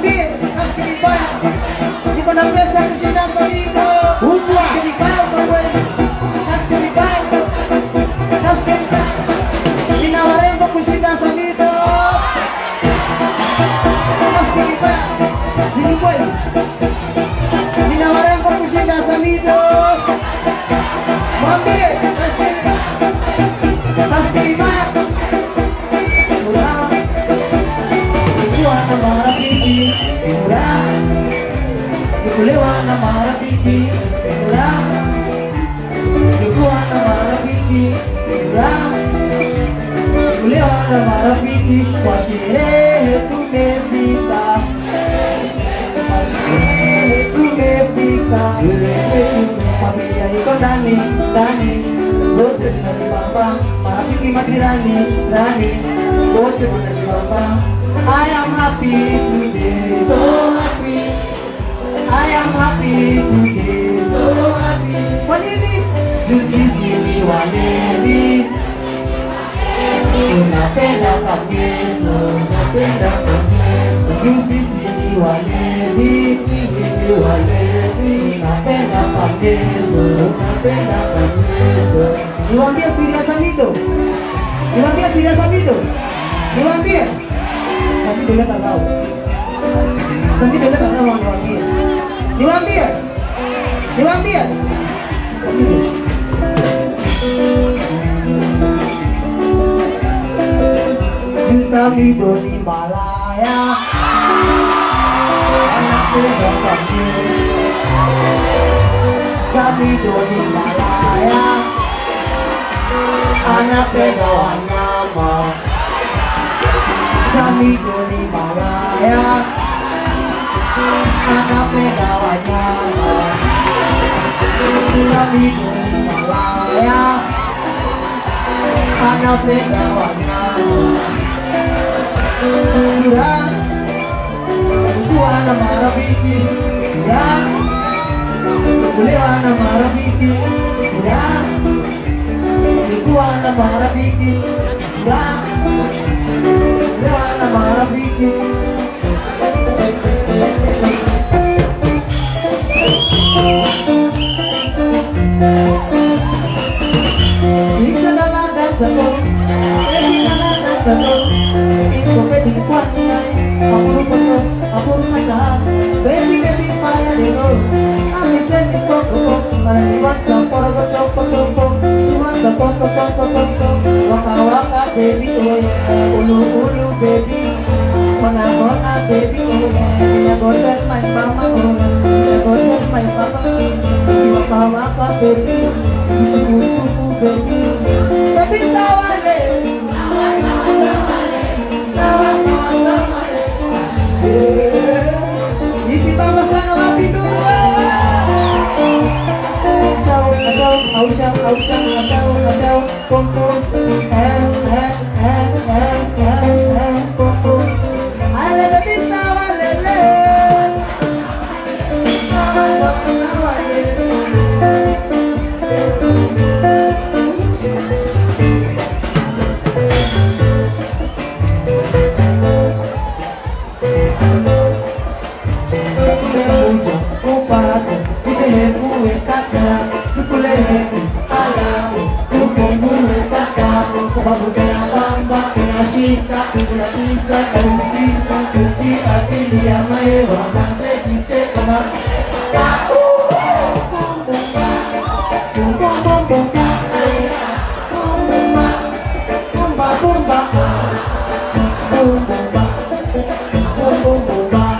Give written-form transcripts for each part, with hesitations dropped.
Mwambie nasikia vibaya. Niko na pesa ya kushinda Samido. Umbwa. Nasikia vibaya kwa kweli. Nasikia vibaya. Nasikia vibaya. Nina warembo kushinda Samido. Nasikia vibaya. Si ni kweli? Nina warembo kushinda Samido. Mwambie nasikia vibaya. Nasikia vibaya. Furaha. Kuwa na marafiki, furaha. Kulewa na marafiki, furaha. Kuwa na marafiki, furaha. Kulewa na marafiki, kwa sherehe tumefika. Kwa sherehe tumefika. Familia iko ndani, ndani, zote zinanibamba. Marafiki majirani, ndani, wote wananibamba. I am happy today, so happy. I am happy today, so happy. Kwa nini? Juu sisi ni walevi. Tunapenda kabisa, tunapenda kabisa. Juu sisi ni walevi, sisi ni walevi. Tunapenda kabisa, tunapenda kabisa. Niwaambie siri ya Samido. Niwaambie siri ya Samido. Niwaambie. Samido leta ngao. Samido leta ngao niwaambie. Niwaambie. Niwaambie. Samido. Juu Samido ni malaya. Anapenda kabisa. Samido ni malaya. Anapenda wanyama. Samido ni malaya. Anapenda wanyama. Samido ni malaya. Anapenda wanyama. Furaha kuwa na marafiki, furaha kulewa na marafiki, furaha kuwa na marafiki, furaha kulewa na marafiki. Baby, baby, fire they go. I'm sending poko poko, but she wants some poko poko poko. She wants some poko poko poko. Waka waka, baby, oh yeah. Ulu ulu, baby. Kona kona, baby, oh yeah. I go tell my mama, oh yeah. I go tell my papa, waka waka, baby. Chuku chuku, baby. Baby, sawa le. Sawa sawa sawa le. Sawa sawa sawa le. Ikibamba sana wapi ndugu wewe? Chao, chao, ausha, ausha, chao, chao, pom pom. Eh, eh, eh, eh, eh, eh, pom pom. Ale baby sawa lele. Sawa sawa sawa lele. Tumekuja kupata vile kaka, tukulete alamu tupungue sakafu, sababu bamba inashika inakisa kumbika ukiachilia mahewa manze kama Bum bum bum bum bum bum bum bum bum bum bum bum.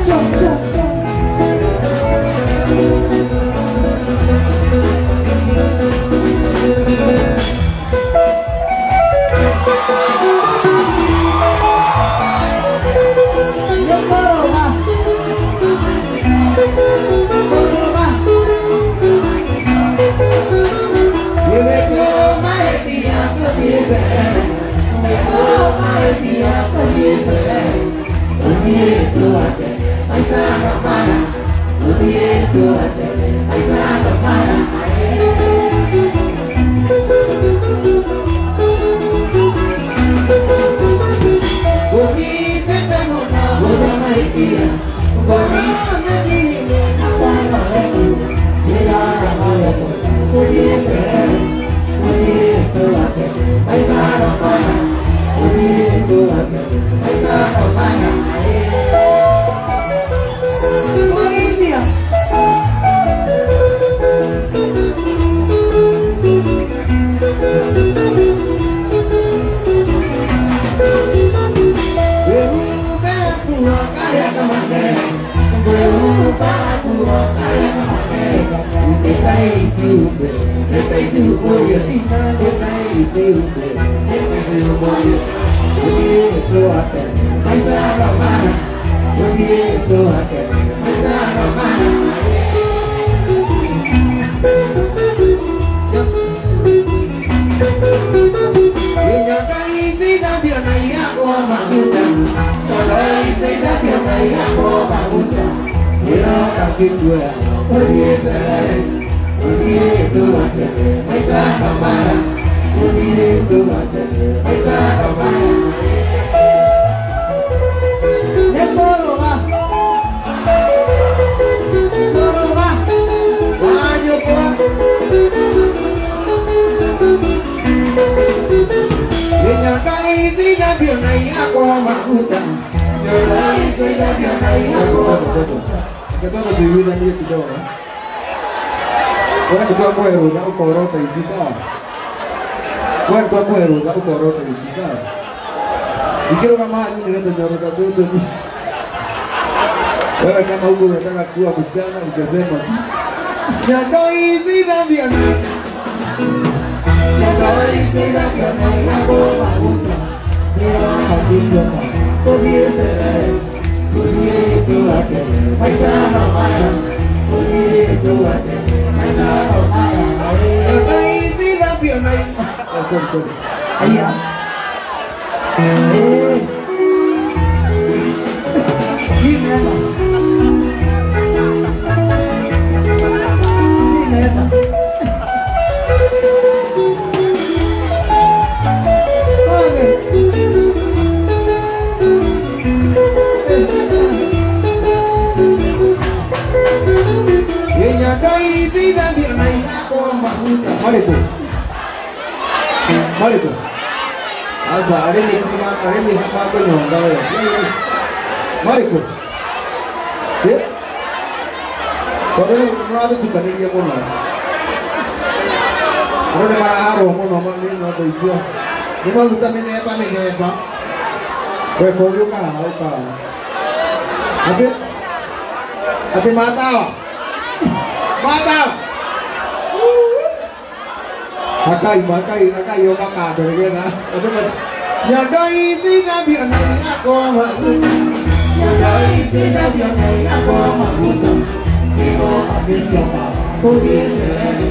Jump, jump, jump. Yung koro ba? Kidogo tuiuza hiyo kidogo. Wewe kutoa kwa ruga ukorota hizi sawa. Wewe kutoa kwa ruga ukorota hizi sawa. Ikiwa kama nyinyi ndio tunarota dodo ni. Wewe kama huko unataka kuwa msichana utasema. Nyando hizi na vya. Nyando hizi na vya na kwa maguta. Ni kabisa. Kwa Mariko. Mariko. Sasa arĩmĩcima arĩmĩcima kũnyonga we. Mariko. Eh? Tondũ rĩu mũrathutũkanĩria mũno. Andũ nĩ maraharwo mũno nĩ nyondo icio. Nĩ maguta mĩthemba mĩthemba. We kogi ũka haha ũka haha. Atĩ atĩ matawa. Matawa. Akai makai akai yo makando nĩgetha andũ mati Nyondo ici ndambio na yakwa maguta. Nyondo ici ndambio na yakwa maguta. Nĩgo agĩcoka kũgĩcerere.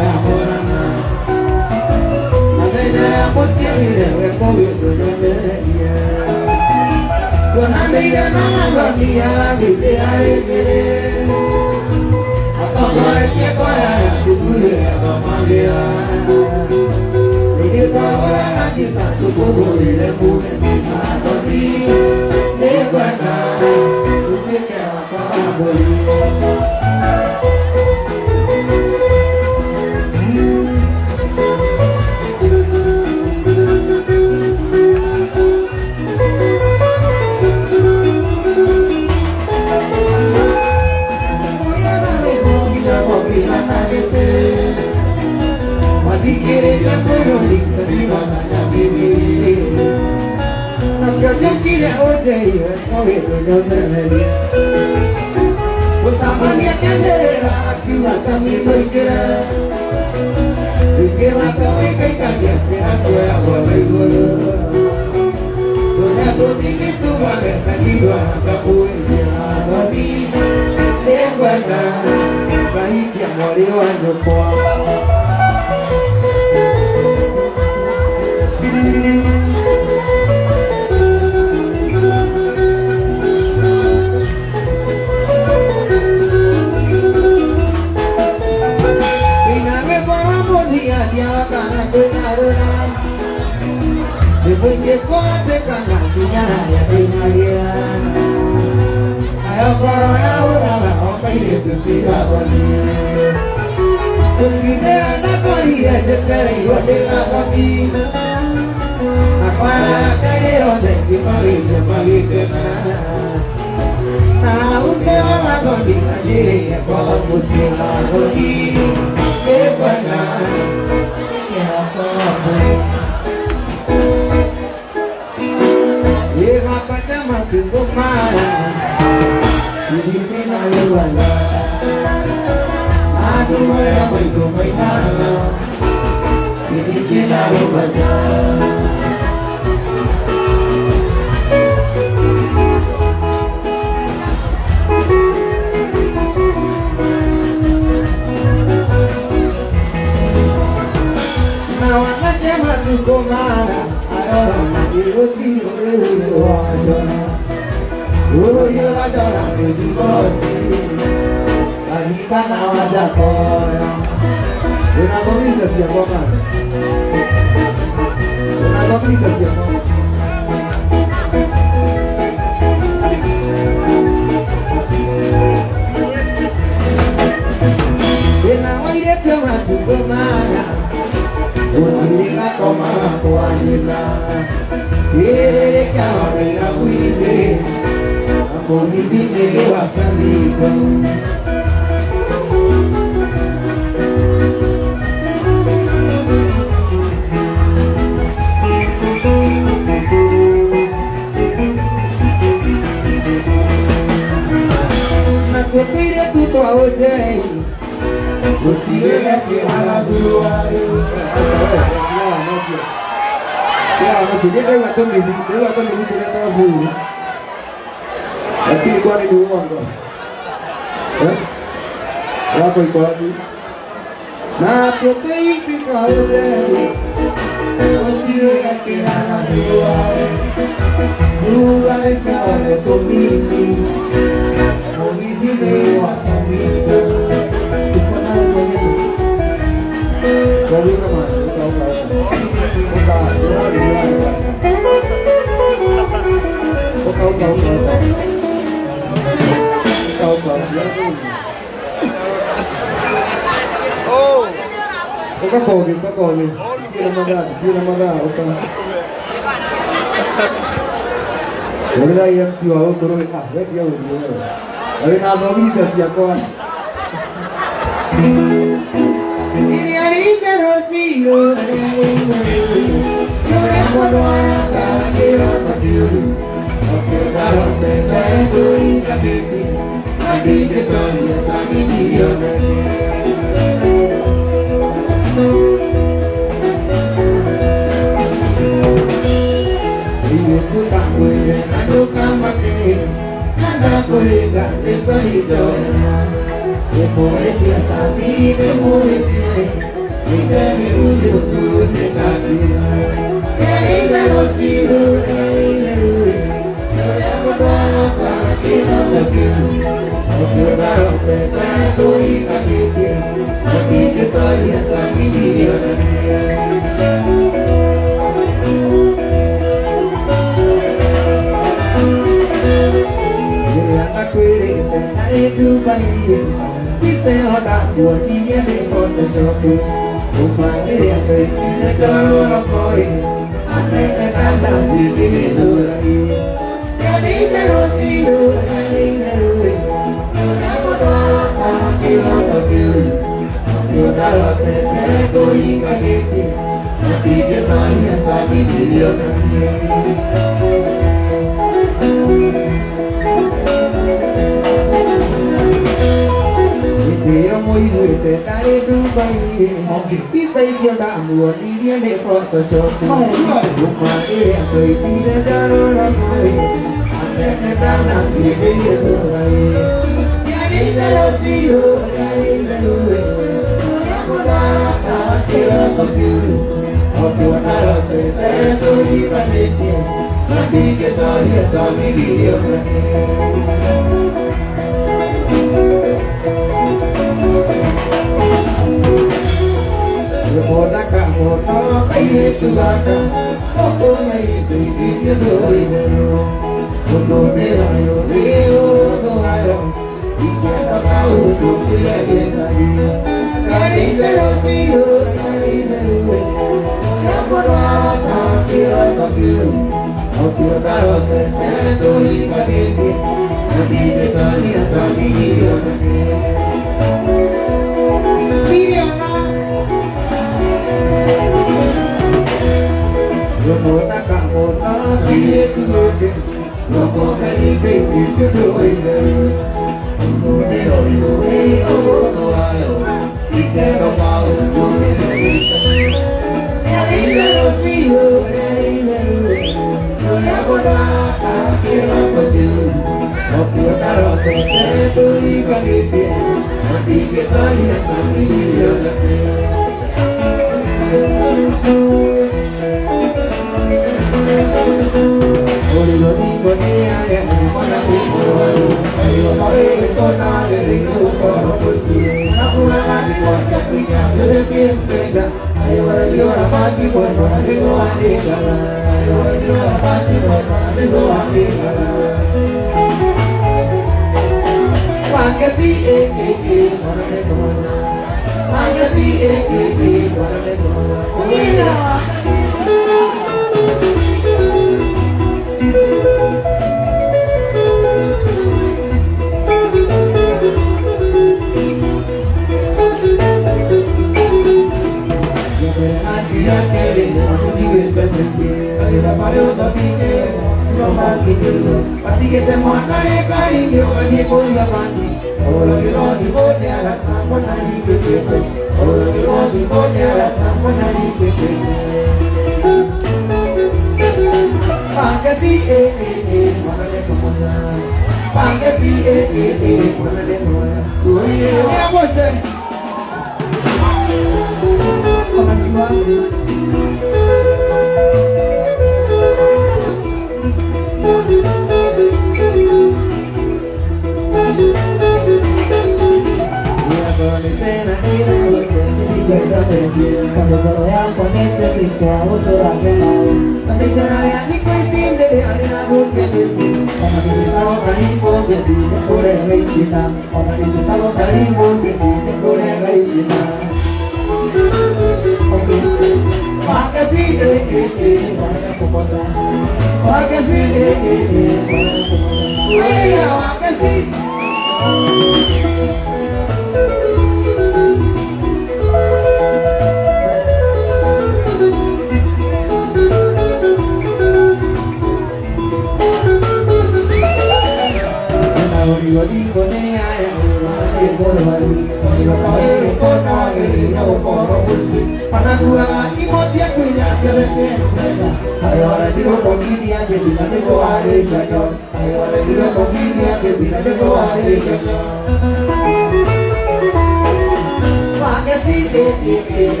Wakasi eh eh eh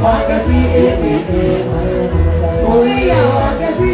Wakasi eh eh eh Oya wakasi.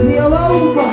Ndio waumba.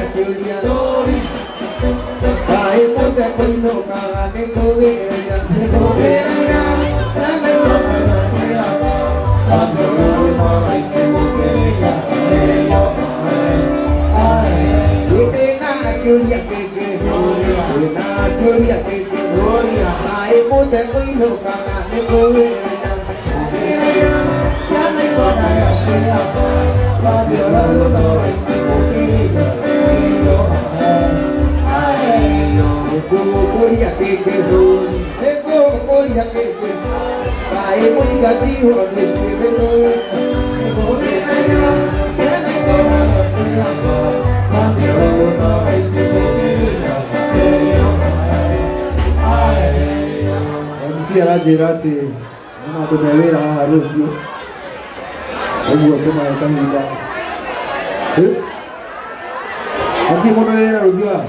akĩũria kaĩ mũtekũinũkaga nĩ kũgĩrĩria nĩ kũgĩrĩria akĩũria kĩngĩ ndĩna akĩũria kĩngĩ kaĩ mũtekũinũkaga nĩ kũgĩrĩria ciana ikonaga Nĩngũgũkũria kĩngĩ nĩngũgũkũria kĩngĩ kaĩ mũingatirwo nĩ MC aranjĩra atĩ nĩ andũ me wĩra haha rũciũ ũguo tũmahe kahinda. Hatirĩ mũndũ wĩ wĩra rũciũ haha?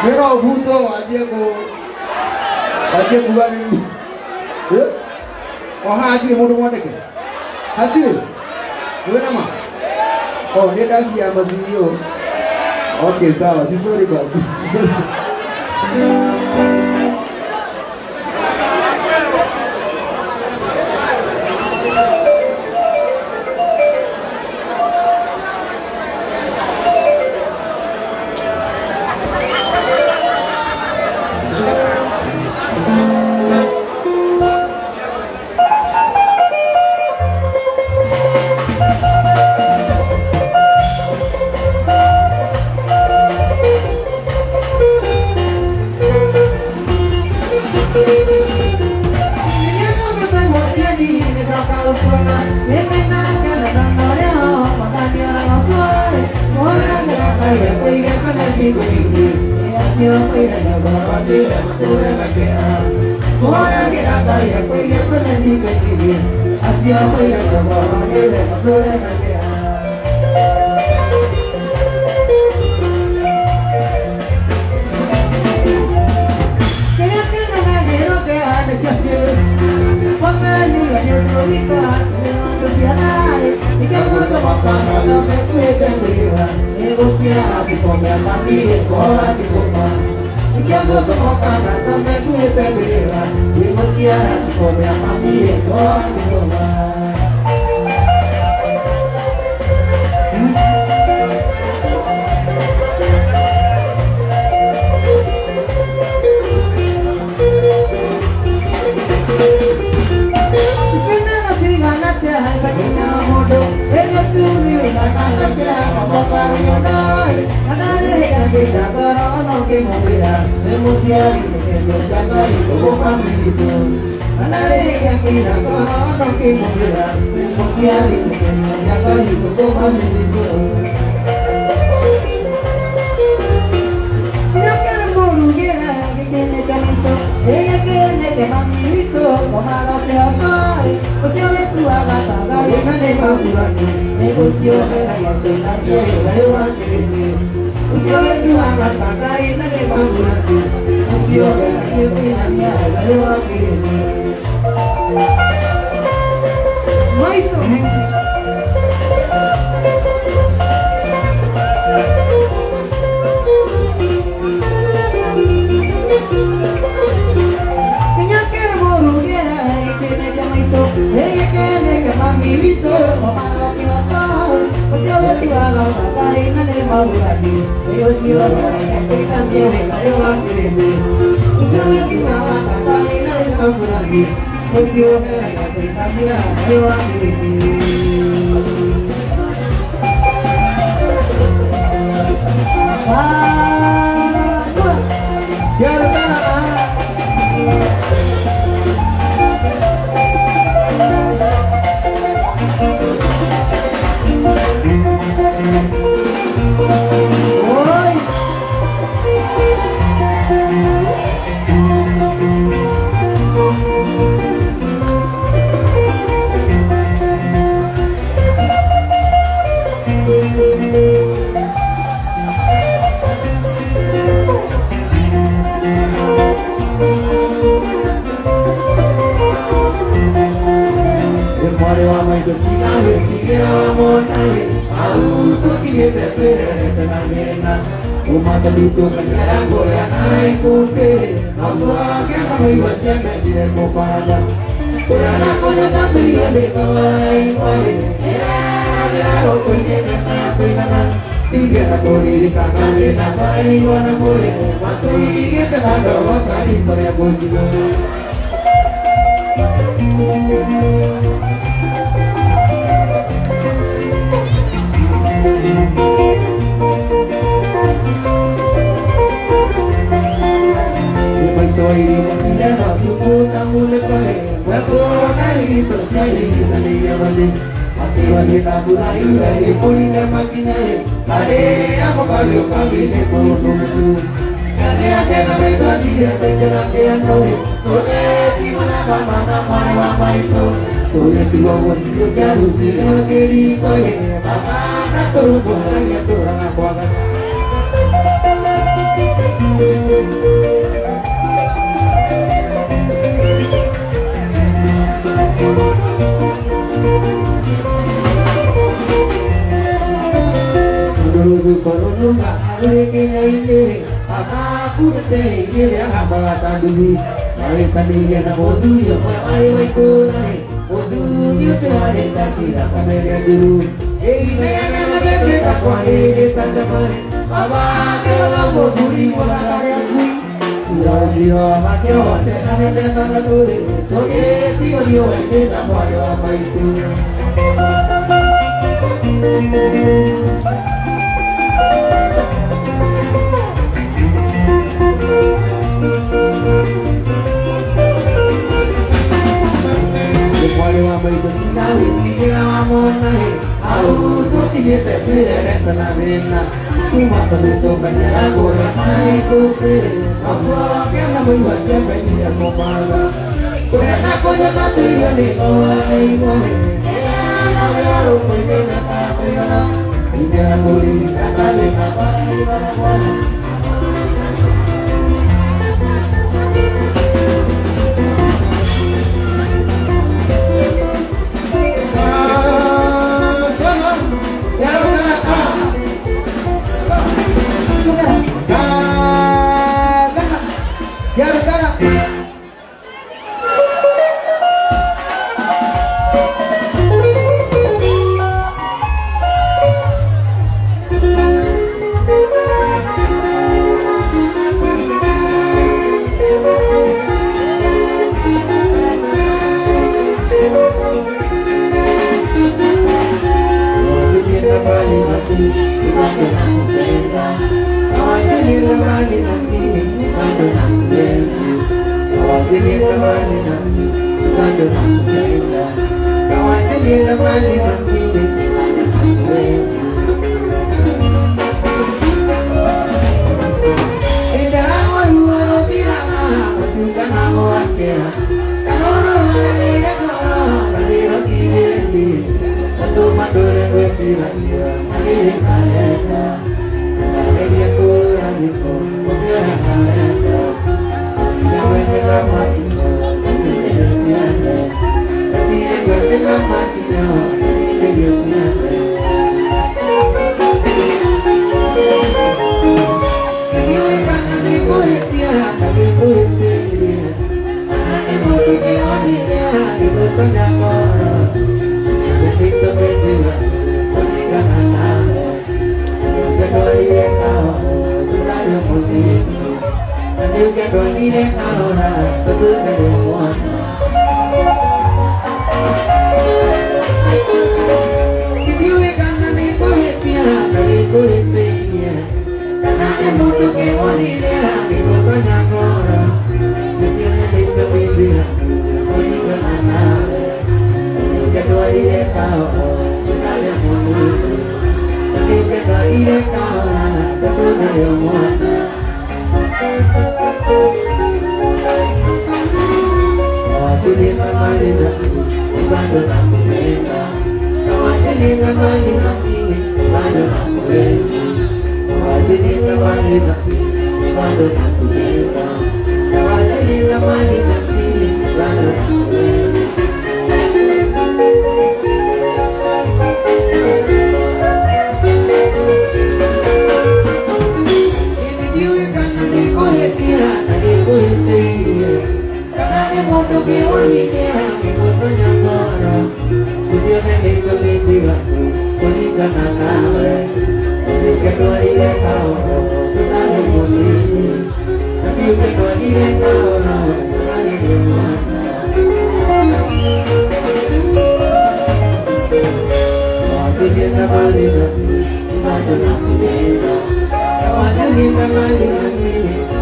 Nĩ no ũbutwo wanjie kũ wanjie kuga nĩ O haha hatirĩ mũndũ mwandĩke? Hatirĩ? Wĩ na ma? Oh, nĩ ndaci ya ma CEO. Okay, sawa. Si sorry basi. Sorry.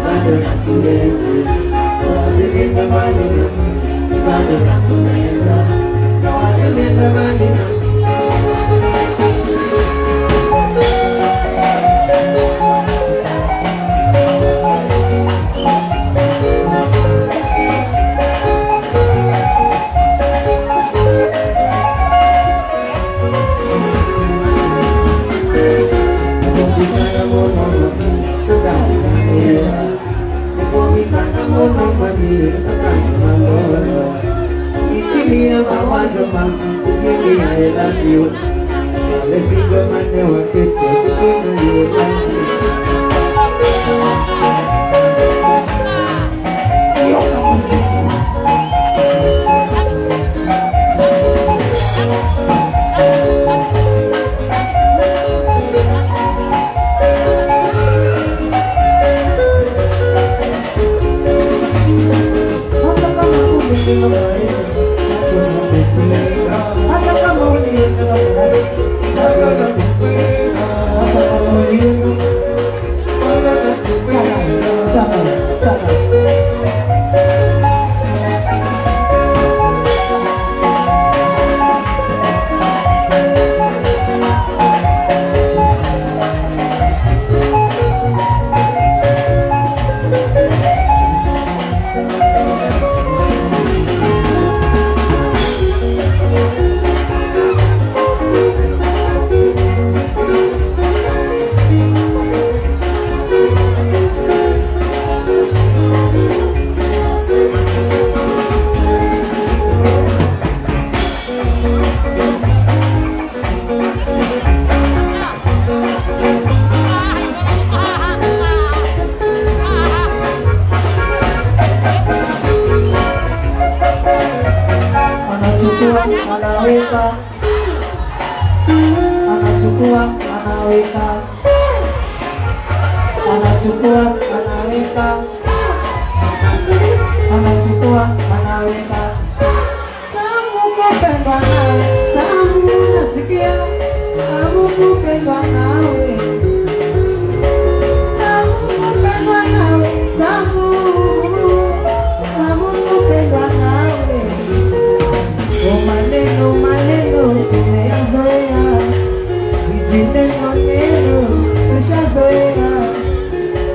Bado nakuenzi, nilinda mali nami, bado nakupenda, nilinda mali nami. Hata kama ulienda hata kama ulienda hata kama ulienda chana chana anachukua anaweka, anachukua anaweka, anachukua anaweka, anachukua anaweka. Tamu kupendwa nawe, tamu nasikia, tamu kupendwa nawe, tamu kupendwa nawe, tamu, tamu kupendwa nawe. O maneno maneno tumeyazoea, vijineno neno tushazoea.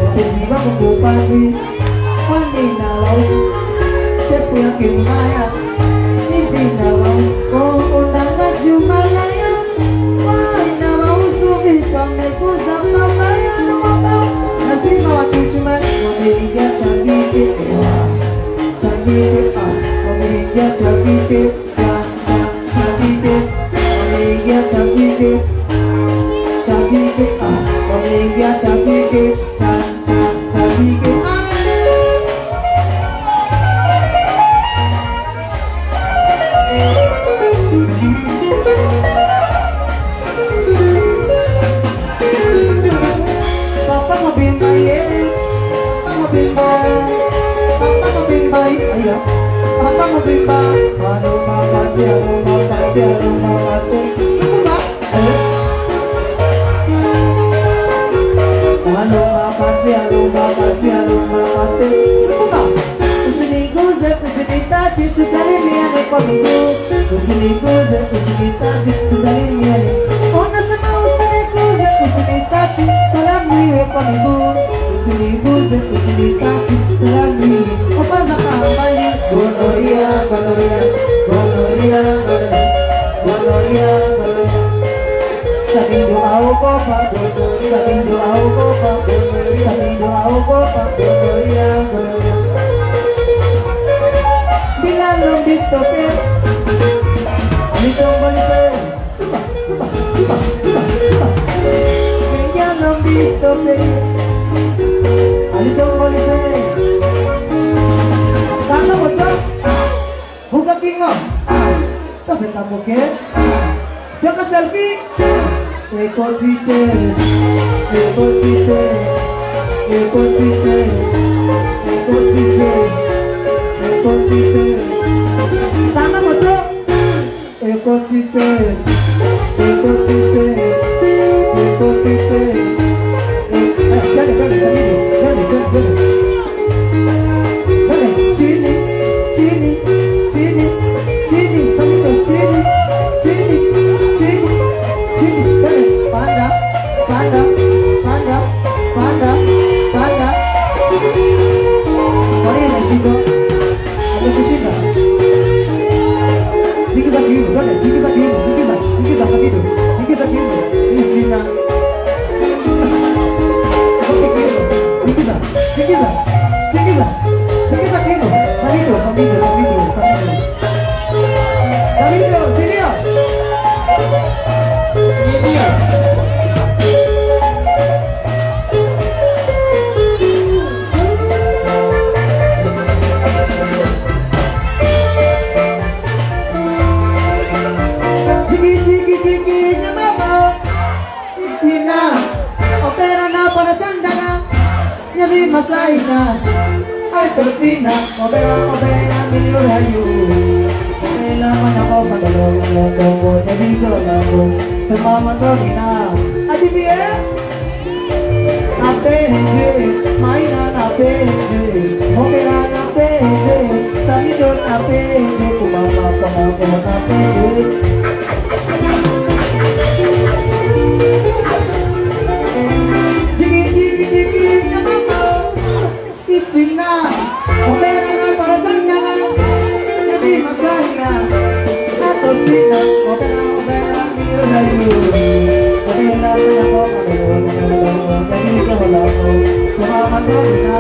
Wapenzi wangu kupati, kwani nawausu shepu yake mbaya, hivi nawausu oh, unangaji umalaya wai nawahusu vitu amekuza mabaya mabaya, lazima wachuchume, wameingia changike ewa changike ah, wameingia changike cha cha changike, wameingia changike changike ah, wameingia changike cha cha changike ah. Papa mabimba ye, papa mabimba, papa mabimba ye, papa mabimba, alo mabate, alo mabate, alo mabate, sukuma, eh. Alo mabate, alo mabate, alo mabate, sukuma. Usiniguze, usinitaji, tusalimiane kwa miguu. Usiniguze, usinitaji, tusalimiane. Unasema usiniguze, usinitaji, salamu iwe kwa miguu. Usiniguze, usinitaji, salamu iwe. Kwanza kambali, gonorrhea, gonorrhea, gonorrhea, gonorrhea, gonorrhea. Sabindo aogopa, sabindo aogopa, sabindo aogopa, gonorrhea, gonorrhea. Bila bistoke, alisongolise, tupa, tupa, tupa, tupa, tupa. Bila bistoke, alisongolise. Kanga moto, buka kingo, kasi takoke, Yoka selfie. Ekotite, ekotite, ekotite, ekotite, ekotite. Tanga moto. Ekotite, ekotite, ekotite. Eh, Tingiza, tingiza, tingiza kiuno. Samido, Samido, Samido, Samido. Samido, si ndio? Ndio. Jiggy, jiggy, jiggy, nyamama. Itina, opera na para chandana. Nyali masaina, ay tortina. Opera, opera, miro rayu. Opera, manako, patalo, manako, nyali dolako. Sa mama torina, adibie. Napenje, maina napenje, opera napenje, samido napenje, kumama kumama napenje. Jiggy jiggy jiggy na mama, itina, opera na para sangana, nabi masaya, atotina, opera opera miro dayu, opera na ko na ko na ko na ko, sumama sa.